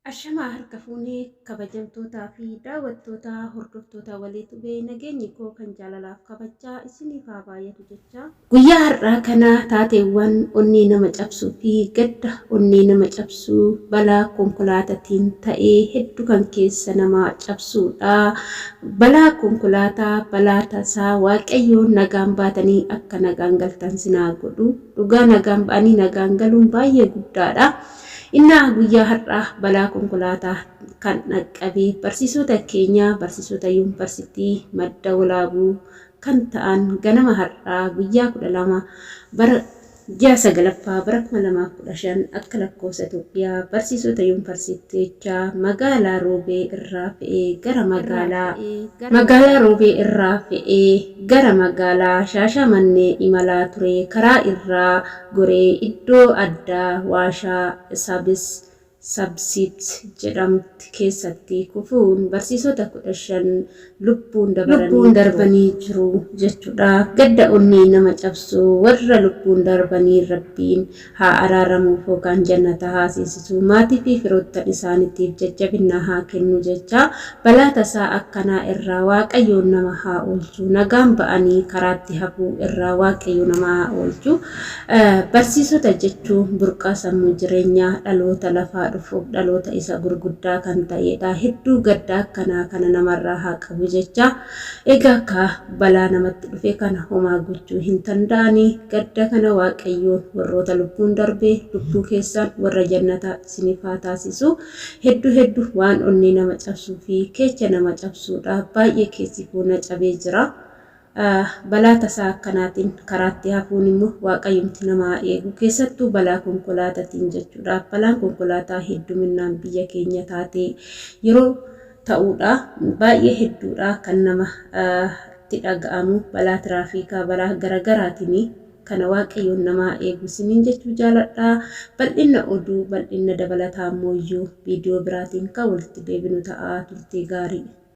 Ashamaa harka fuunee kabajamtootaa fi daawwattoota hordoftoota walii tubee, nageenyi koo kan jaalalaaf kabajaa isiniif haa baay'atu jecha. Guyyaa har'aa kana taateewwan onnee nama cabsuu fi gadda onnee nama cabsuu balaa konkolaatatiin ta'ee hedduu kan keessa nama cabsuudha. Balaa konkolaataa, balaa tasaa, Waaqayyoon nagaan baatanii akka nagaan galtan sinaa godhu. Dhugaa nagaan ba'anii nagaan galuun baay'ee guddaadha. Innaa guyyaa har'aa balaa konkolaataa kan dhaqqabe barsiisota keenya, barsiisota Yuunivarsiitii Madda Walaabuu kan ta'an, ganama har'aa guyyaa 12 bara ji'a 9ffaa bara 2015 akka lakkoofsa Itoophiyaa barsiisota yuunivarsiitichaa magaalaa Roobee irraa fe'ee gara magaalaa Roobee irraa fe'ee gara magaalaa Shaashamannee imalaa ture karaa irraa goree iddoo addaa Waashaa Sabis Sabsit jedhamtu keessatti kufuun barsiisota 15 lubbuun darbanii jiru jechuudha. Gadda onnee nama cabsu, warra lubbuun darbanii Rabbiin haa araaramuuf yookaan jannata haa seensisu, maatii fi firoottan isaaniitiif jajjabinna haa kennu jecha, balaa tasaa akkanaa irraa Waaqayyoon nama haa oolchu. Nagaan ba'anii karaatti hafuu irraa Waaqayyo nama haa oolchu. Barsiisota jechuun burqaa sammuu jireenyaa dhaloota lafaa dhufuuf dhaloota isa gurguddaa kan ta'eedha. Hedduu gadda akkanaa kana namarraa haa qabu jecha. Egaa kaa balaa namatti dhufe kana homaa gochuu hin danda'ani. Gadda kana Waaqayyoon warroota lubbuun darbe lubbuu keessan warra jannataa isiniif haa taasisu. Heddu heddu waan onnee nama cabsuu fi keecha nama cabsuudha. Baay'ee keessi koo na cabee jira. Balaa tasaa akkanaatiin karaatti hafuun immoo Waaqayyumti nama haa eegu. Keessattuu balaa konkolaatatiin jechuudha. Balaan konkolaataa hedduminnaan biyya keenya taatee yeroo ta'uudha. Baay'ee hedduudha kan nama tti dhaga'amu balaa tiraafiikaa, balaa garagaraatini. Kana Waaqayyoon nama haa eegu isiniin jechuu jaaladha. Bal'inna oduu, bal'inna dabalataa ammoo iyyuu viidiyoo biraatiin kan walitti deebinu ta'a. Turtii gaarii.